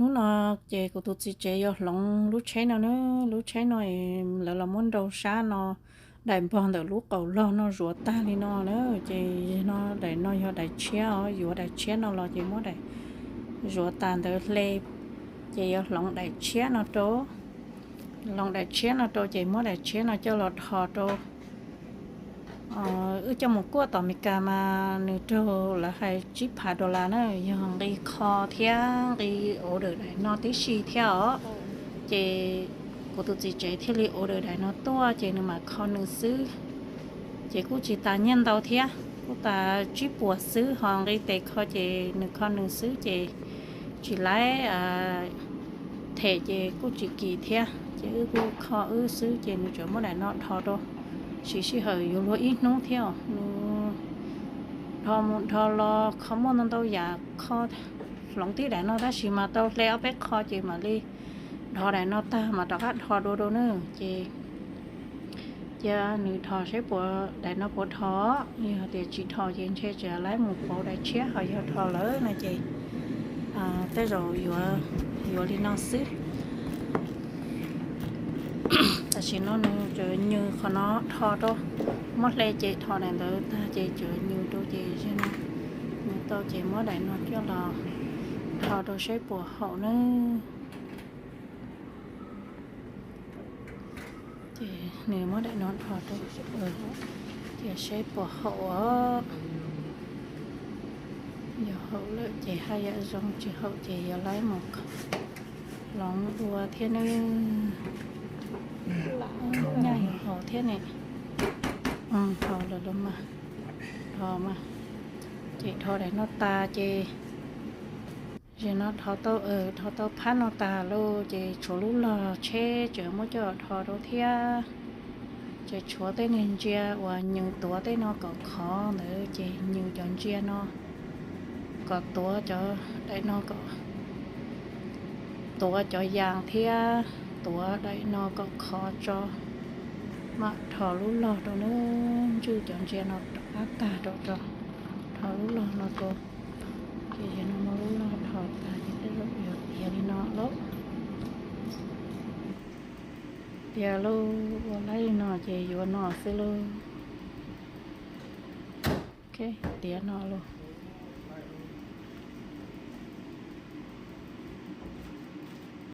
Hnub no ces kuv tus txiv tsev yuav hloov lub tsheb no na, lub tsheb no lawv los muab nrau sab no, daim npog ntawm lub qaum log no zuav tag li no na, ces no daim no yog daim tshiab os, yuav daim tshiab no los ces muab daim zuav tas ntawd hle, ces yuav hloov daim tshiab no rau, hloov daim tshiab no rau ces muab daim tshiab no coj los dhos rau wb coj mus kuaj tom Amelikas mas nws raug lawv hais tsib phav dollar na, yog nqi kho thiab nqi order daim no tib si thiab os. Ces kuv tus txiv tsev thiaj li order daim no tuaj ces nws mam kho nws xwb. Ces kuj tsis tas nyiaj ntau thiab, kuj tas tsib puas xwb, ho nqi tes kho ces nws kho nws xwb ces tsis laib them ces kuj tsis kim thiab. Ces wb kuj kho wb xwb ces nws tseem muab daim no dhos rau, siv sij hawm yuav luag ib hnub thiab os. Nws dhos mus dhos los kho muaj ntau ntau yam kho, hloov tib daim no tab sis mas tau hle ob peb qho ces mam li dhos daim no tag mas rov qab dhos dua rau na. Ces cia nws dhos seb puas, daim no puas dhos, yog tias tsis dhos ces ntshe tseem laib mus pauv daim tshiab, ho yog dhos lawm no ces tej zaum yuav li no xwb. Tam sim no nws tseem nyws qhov no dhos rau, muab hle ces dhos daim ntawd tag ces tseem nyws rau ces zaum no nyws tau ces muab daim no coj los dhos rau seb puas haum na. Ces nws muab daim no dhos rau, ces seb puas haum os. Yog haum lawm ces haj yam zoo, tsis haum ces yuav laib mus hloov dua thiab nawb. Nyaj yuav haum thiab ne. Haum lawm los mas, dhos mas, ces dhos daim no tas ces zaum no dhos tau, dhos tau phab no tas lawm ces tshuav lub log tsheb tseem muab coj dhos rau thiab. Ces tshuav tej niag ntsia uas nyws tuav tej no kom khov ntawd ces nyws cov ntsia no kom tuav cov daim no kom tuav cov yas thiab tuav daim no kom khov tso, mam dhos lub log rau nawb. Ntswj cov ntsia no rov qab tag rau tso, dhos lub log no rau. Ces yog no muab lub log dhos tag ces tej zaum yuav tiav li no lauj. Tiav lauj, ua laib li no ces yuav no xwb lauj. Tiav no lauj.